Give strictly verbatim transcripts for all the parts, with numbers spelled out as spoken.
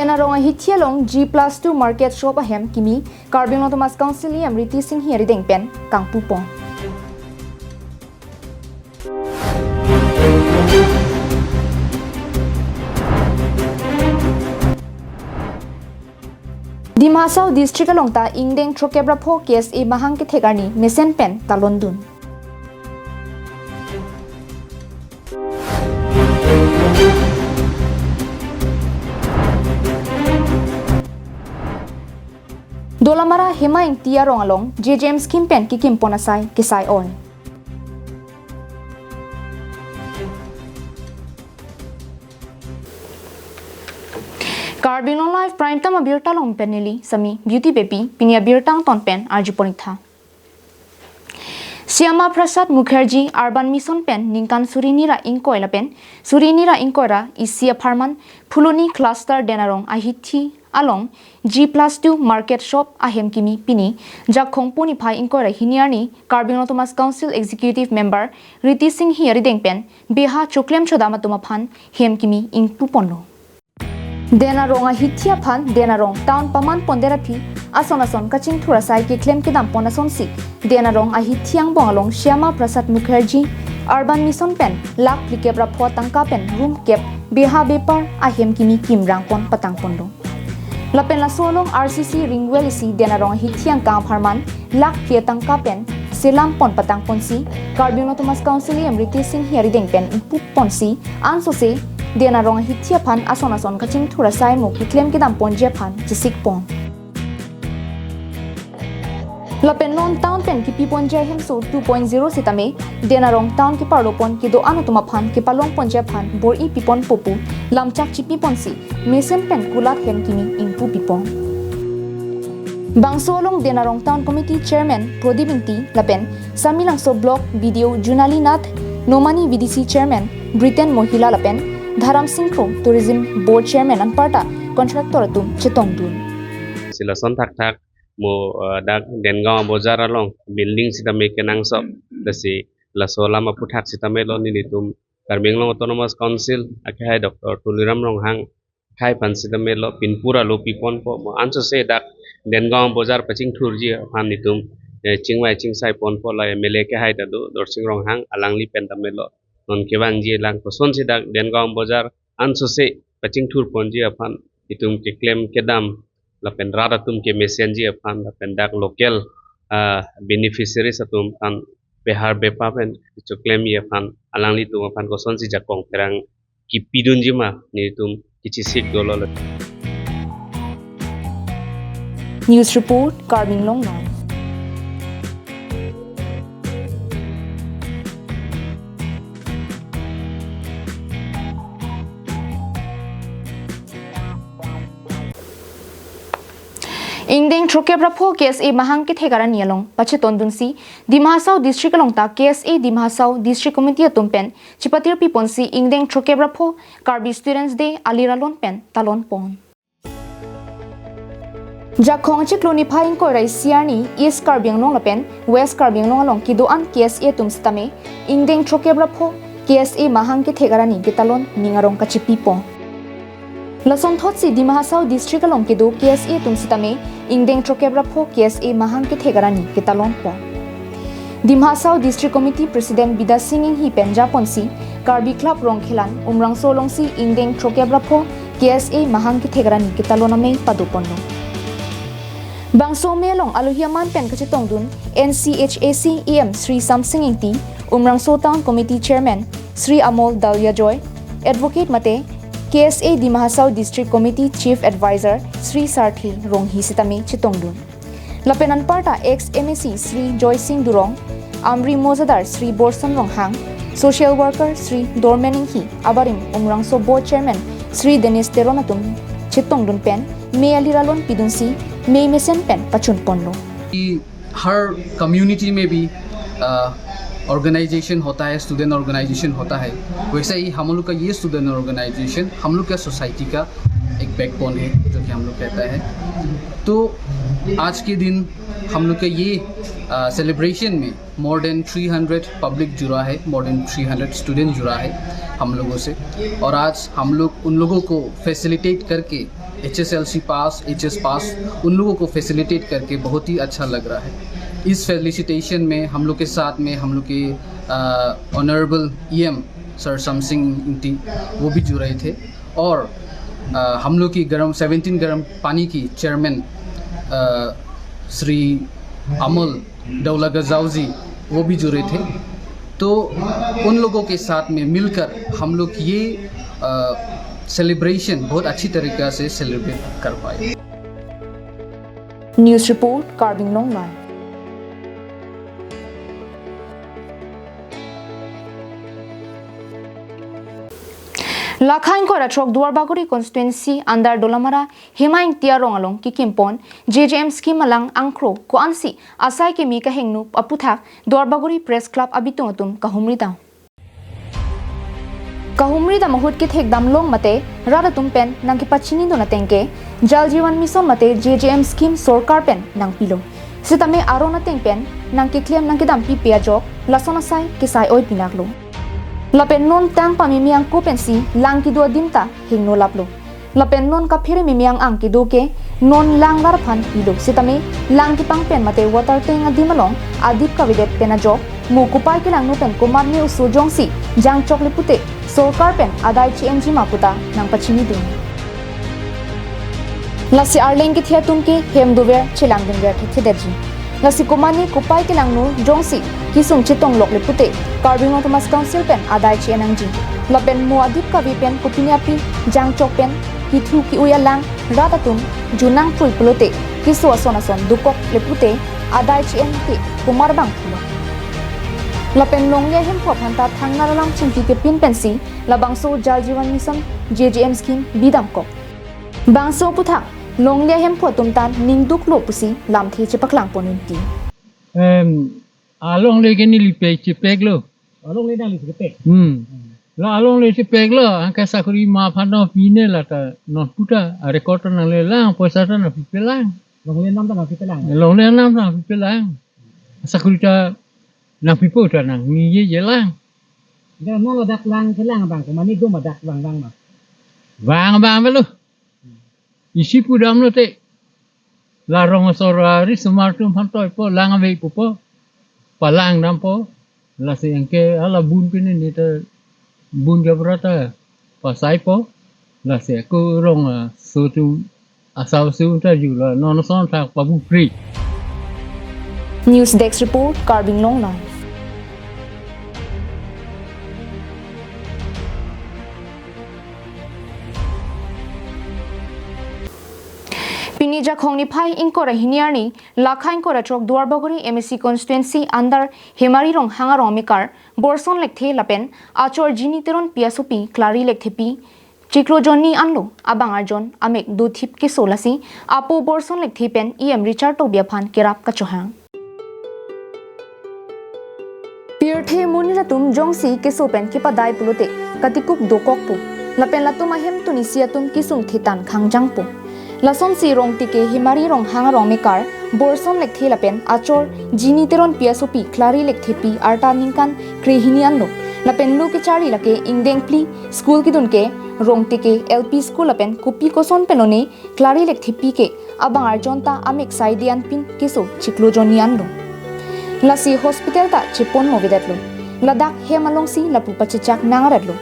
Dena Rong ahithi along G plus two market shop ahem kimi Karbi Anglong Autonomous Council E M Riti Singhi arideng pen kangpupon. Dima Hasao District along ta ingdeng throkkep ra pho K S A mahang kethek arni mesen pen talon dun. Dolamara Hema Ingti arong along J J M scheme pen kikim pon asai kesai oi. Karbi Anglong Live Prime Time abirta along pen neli Sami Beauty Beypi, pini abirta angton pen arjupon ik tha. Shyama Prasad Mukherjee Urban Mission pen ningkan suri hini ra ingkoi lapen suri hini ra ingkoi ra isi apharman Phuloni Cluster Dena Rong ahithi along G plus two market shop ahem kimi pini Jakhong pu niphai ingkoi ra hini arni Karbi Anglong Autonomous Council Executive Member Riti Singhi arideng pen beha choklem chodam atum aphan hem kimi ingpupon lo. Dena Rong ahithi aphan Dena Rong town paman pondet aphi ason ason kachingthur asai keklem kedam pon asonsi Dena Rong ahithi angbong along Shyama Prasad Mukherjee Urban Mission pen lakh phlikep ra pho atangka pen room kep beha bepar ahem kimi kimrang pon patang pon lo. Lapen laso along R C C ring well isi Dena Rong ahithi angkang apharman lakh phli atangka pen selam pon patang ponsi Karbi Anglong Autonomous Council E M Riti Singhi arideng pen ingpuponsi ansose Dena Rong ahithi aphan ason ason kachingthur asai mo keklem kedam ponji aphan chesik pon. Lapen non town pen kipi ponji ahemso two point zero sitame Dena Rong town keparlo pon kedo-an atum aphan kepalong ponji aphan bor-i pipon po pu lamchak chipi ponsi mesen pen kulat hem kimi ingpu pipon. Bangso along Dena Rong Town Committee Chairman Prodip Ingti lapen Samelangso Block B D O Junali Nath, Nomani V D C Chairman Britain Mohila lapen Dharam Sing Kro, Tourism Board Chairman anparta contractor atum chetongdun. Si lason thakthak mo, eh, dak Dengaon Bojar along building sitame kenangsot, lasi laso alam aphuthak sitame lo nelitum Karbi Anglong Autonomous Council akehai Doctor Tuliram Ronghang akhai aphan sitame lo pinpura lo piponpo mo ansose dak Dengaon Bojar pachingthurji aphan itum, eh, chingvai chingsai ponpo la M L A akehai ta do Dorsing Ronghang alangli pen tame lo non kevangji lang kosonsi dak Dengaon Bojar ansose pachingthur ponji aphan itum keklem kedam lapen rat atum kemesenji aphan lapen dak local, ah, beneficiaries atum aphan behar bepa pen kechoklemji aphan alanglitum aphan kosonsi jakong pherang kipidunji ma nelitum kechesik dolo. News report, Karbi Anglong Live. Ingdeng throkkep ra pho K S A mahang kethek arni along pachetongdunsi Dima Hasao District along ta K S A Dima Hasao District Committee atum pen chepatir piponsi ingdeng throkkep ra pho Karbi Students Day alir alon pen talon pon. Jakhong achiklo niphai ingkoi ra isi arni East Karbi Anglong lapen West Karbi Anglong along kedo-an K S A atum sitame ingdeng throkkep ra pho K S A mahang kethek arni ketalon ning arong kachipi pon. Lasonthotsi Dima Hasao District along kedo K S A atum sitame ingdeng throkkep ra pho K S A mahang kethek arni ketalon pon. Dima Hasao District Committee President Bidya Sing Inghi pen japonsi Karbi Club Rongkhelan Umrangso alongsi ingdeng throkkep ra pho K S A mahang kethek arni ketalon amei padoponlo. Bangso amei along alohi aman pen kachetongdun N C H A C E M Shri Samsing Ingti, Umrangso Town Committee Chairman Shri Amol Daliajoy, Advocate mate K S A Dima Hasao District Committee Chief Advisor Shri Sarthi Ronghi sitame chetongdun. Lapen anparta ex M A C Shri Joy Sing Durong, Amri Mojadar Shri Borson Ronghang, Social Worker Shri Dormen Inghi, abarim Umrangso Board Chairman Shri Dennis Teron atum chetongdun pen mei alir alon pidunsi mei mesen pen pachunponlo. कि हर कम्युनिटी में भी, अ, ऑर्गेनाइजेशन होता है, student organisation होता है, वैसे ही हम लोग का ये स्टूडेंट ऑर्गेनाइजेशन हम लोग का सोसाइटी का एक बैकबोन है, जो कि हम लोग कहता है। तो आज के दिन हम लोग का ये, अ, सेलिब्रेशन में more than three hundred public जुड़ा है, more than three hundred student जुड़ा है हम लोगों से। और आज हम लोग उन लोगों को फैसिलिटेट करके एच एस एल सी पास, एच एस पास, उन लोगों को फैसिलिटेट करके बहुत ही अच्छा लग रहा है। इस फेलिसिटेशन में हम लोग के साथ में हम लोग के honourable E M sir something इंगती, वो भी जुड़े थे। और अ, हम लोग की गर्म सेवनटीन गर्म पानी की चेयरमैन श्री अमल डौलागाजाउ जी, वो भी जुड़े थे। तो उन लोगों के साथ में मिलकर हम लोग ये सेलिब्रेशन बहुत अच्छी तरीका से सेलिब्रेट कर पाए। News report, Karbi Anglong Live. Lakha ingkoi ra throk Duarbagori constituency under Dolamara Hima Ingti arong along kikimpon J J M scheme alang angkro ko-ansi asai keme kahingno aputhak Duarbagori Press Club abitung atum kahumri dam. Kahumri dam ahut kethek dam long mate rat atum pen nangkepachini dun ateng ke Jal Jeevan Mission mate J J M scheme sorkar pen nangpilo. Sitame aron ateng pen nangkeklem nangkedam pipe ajok lason asai kesai oi pinaklo. Lapen non tang pameme angko pensi lang kedo adim ta hingno laplo. Lapen non kaphere meme ang-ang kedo ke non lang lar aphan pilo. Sitame lang kepang pen mate water tank adim along adip kavedet pen ajok mo kopai kelangno pen komatne oso jongsi jangchok le pute sorkar pen adai che-enji ma puta nangpachini dun. Lasi arleng kethe atum ke hem dover chelang dunver thekthedetji. Lasi komatne kopai kelangno jongsi kesung chetong lok le pute Karbi Anglong Autonomous Council pen adai che-en nangji. Lapen mo adip kave pen kopine api jangchok pen kethu ke-oi alang rat atum junang pui pulote keso ason ason dokok le pute adai che-en ke komar bang pulo. Lapen longle ahemphu aphan ta thangnar alam chingki kepin pensi labangso Jal Jeevan Mission J J M scheme bidamkok. Bangso aputhak longle ahemphu atum ta ningduklo pusi lamthe chepaklang pon unti. Em, alongle ke neli pe chepeklo. Alongle nangli chepek. Hmm. La alongle chepeklo, angke sakuri ma phano pine la ta non puta, a record ta nanglelang, poisa ta nangpipelang. Longle nam ta nangpipelang. Longle nam ta nangpipelang. Sakuri ta nangpipo ta nangneyejelang. Dak non ladak lang kelang abang, komatne dum adak lang lang ma. Vang abang avelo. Isi pudamlo te. La rong asor arisomar atum aphan toipo, lang ave pupo. Palang dampo. Lasi angke hala bun pine ne ta bun jabra ta pasaipo. Lasi ako rong aso atum asau aso ta julo non ason thak pabu free. News Desk Report, Karbi Anglong Live. Pini Jakhong niphai ingkoi ra hini arni, Lakha ingkoi ra throk Duarbagori M A C constituency under Hemari Ronghang arong amekar Borson Lekthe lapen achor Jini Teronpi asopi Klari Lekthepi chiklo jonni anlo abang arjon amek dothip keso lasi apo Borson Lekthe pen E M Richard Tokbi aphan kerap kachohang. Pirthe monit atum jongsi keso pen kepadai pulote katikuk dokokpo. Lapen latum ahemtun isi atum kesung thetan khangjangpo. Lasonsi Rongteke Hemari Ronghang arong amekar Borson Lekthe lapen achor Jini Teronpi asopi Klari Lekthepi arta ningkan krehini anlo. Lapen lo kecharli lake ingdeng phli school kedun ke Rongteke L P school lapen kopi koson pen lone Klari Lekthepi ke abang arjon ta amek saidi anpin keso chiklo jonni anlo. Lasi hospital ta chepon movedetlo. Ladak hem alongsi lapu pachechak nang aratlo.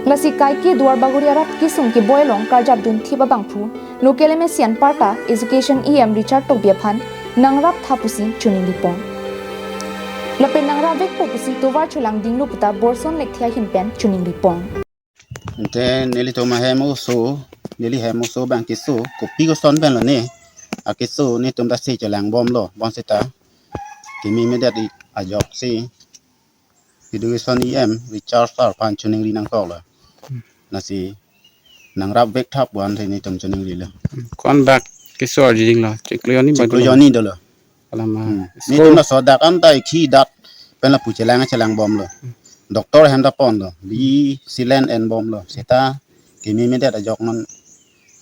Lasi kaike Duarbagori arat kesung keboi along karjap dunthip abangphu local M A C anparta Education E M Richard Tokbi aphan nangrap tha pusi choningripon. Lapen nangrap vekpo pusi tovar cholangdinglo puta Borson Lekthe ahin pen choningripon. Ante nelitum ahem oso, neli hem oso abang keso, kopi koson pen lone, akeso netum ta se chelangbomlo, bonseta kememedet ajoksi Education E M Richard Sir aphan choningri nangkoklo. Lasi nangrap vek tha pu ante netum choningrilo. Ko-an bak keso arjijinglo, chiklo jonni bak. Chiklo jonni dolo. Alama. Hmm. Netum laso dak an ta ikhi dat pen lapu chelang chelangbomlo. Doctor hem ta ponlo. Bi silen enbomlo. Seta kememedet ajok non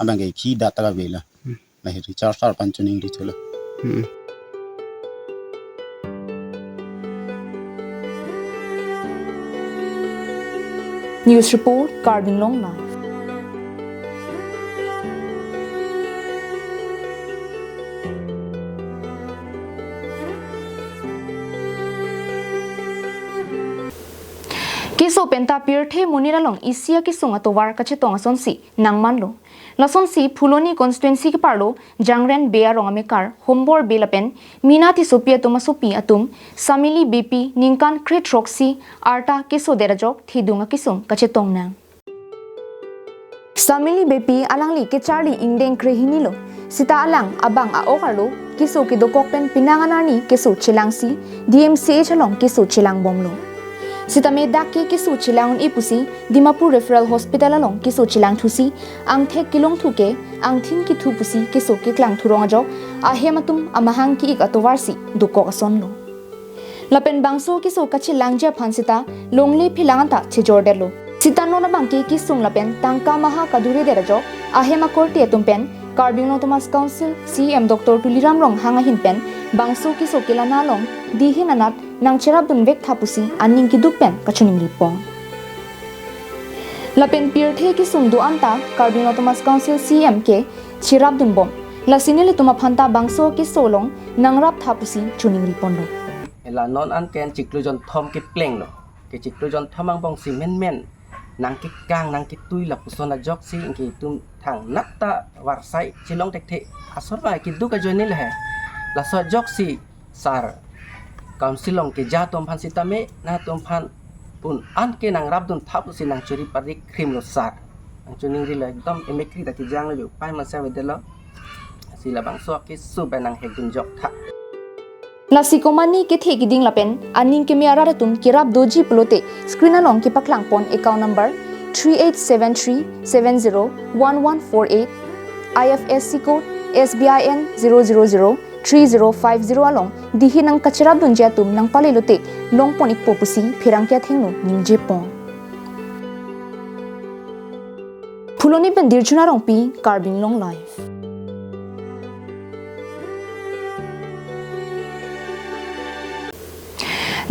abang ke ikhi dat ta kavelo. Hmm. Lahei Richard Sir aphan choningri thulo. Hmm. News report, Karbi Anglong Live. Keso penta pirthe monit along isi akesung atovar kachetong asonsi nangmanlo. Lasonsi Phuloni constituency keparlo Jangren Bey arong amekar Hombor Bey lapen Mina Tissopi atum asopi atum Samili Beypi ningkan kre-throksi arta kesodet ajok thedung akesung kachetong nang. Samili Beypi alangli kecharli ingdeng krehini lo. Sita alang abang a-ok arlo keso kedokok pen penang anarni keso chelangsi D M C H along keso chelangbomlo. Sitame dak ke keso chelang un-e pusi Dimapur Referral Hospital along keso chelangthusi angthek kelongthu ke angthin kethu pusi keso keklangthurong ajok ahem atum amahang ke-ik atovarsi dokok asonlo. Lapen bangso keso kachelangji aphan sita longle phelang anta chejordetlo. Sita non abangke kesung lapen tangka maha kaduredet ajok ahem akorte atum pen Karbi Anglong Autonomous Council C E M Doctor Tuliram Ronghang ahin pen bangso keso kelana along dihin anat nangcherapdunvek tha pusi aning keduk pen kachoningripon. Lapen pirthe kesung do-an ta Karbi Anglong Autonomous Council C E M ke cherapdunbom. Lasi nelitum aphanta bangso keso along nangrap tha pusi choningriponlo. La non anke chiklo jonthom keplenglo. Ke chiklo jonthom angbongsi menmen nangkekang nangketui lapuson ajoksi ingke itum thangnat ta varsai chelong thekthe asor ba keduk ajoine lahai. Laso ajoksi sir, council along keja atum aphan sitame nangtum aphan un-an ke nangrapdun tha pusi nangchori pari krimlo sir. Nangchoningrilo, ekdom emekri ta kejanglo, upai masa avedetlo. Si labangso keso pen nanghekdun jok tha. Lasi komatne kethe keding lapen aning keme arat atum kerap doji pulote screen along kepaklangpon account number three eight seven three seven zero one one four eight, I F S C code S B I N zero zero zero three zero five zero along dihin nangkacherapdunji atum nangpalelote longpon-ikpo pusi pherangke athengno ningjepon. Phuloni pen Dirchuna Rongpi, Karbi Anglong Live.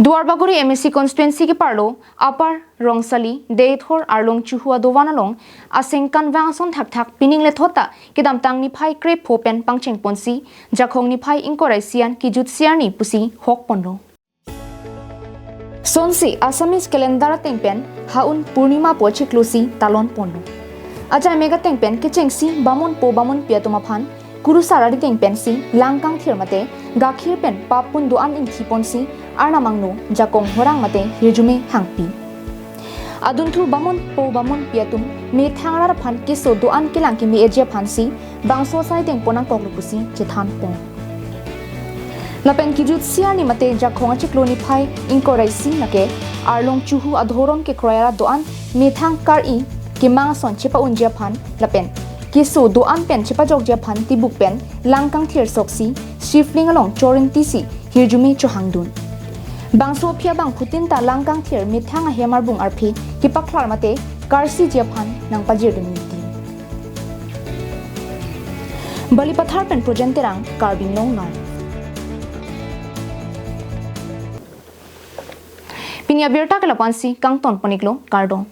Duarbagori M A C constituency keparlo Upper Rongsali, Deithor Arlong Chuhu adovan along asengkan vang ason thakthak pining lethot ta kedamtang niphai krepho pen pangchengponsi Jakhong niphai ingkoi ra isi an kejutsi arni pusi hokponlo. Sonsi Assamese calendar ateng pen ha-un Purnima pu achiklo si talonponlo. Ajai mek ateng pen kechengsi bamonpo bamonpi atum aphan kurusar arideng pensi langkangthir mate gakhir pen pap pun do-an ingthiponsi arnam angno jakong horang mate hirjume hangpi. Adunthu bamonpo bamonpi atum methang arat aphan keso do-an kelang keme-eji aphansi bangso asai dengpon nangkoklo pusi chethanpon. Lapen kejutsi arni mate Jakhong achiklo niphai ingkoi ra isi lake Arlong Chuhu adhorom kekroi arat do-an methang kar-i kemang ason chepa-unji aphan lapen keso do-an pen chepajokji aphan tibuk pen langkangthir soksi shivling along chorintisi hirjume chohangdun. Bangso aphi abangphutin ta langkangthir methang ahem arbung arphi kepaklar mate karsiji aphan nangpajirdun mati. Balipathar pen Projen Terang, Karbi Anglong Live. Pini abirta ke lapu-ansi, kangtonpon-iklo, kardom.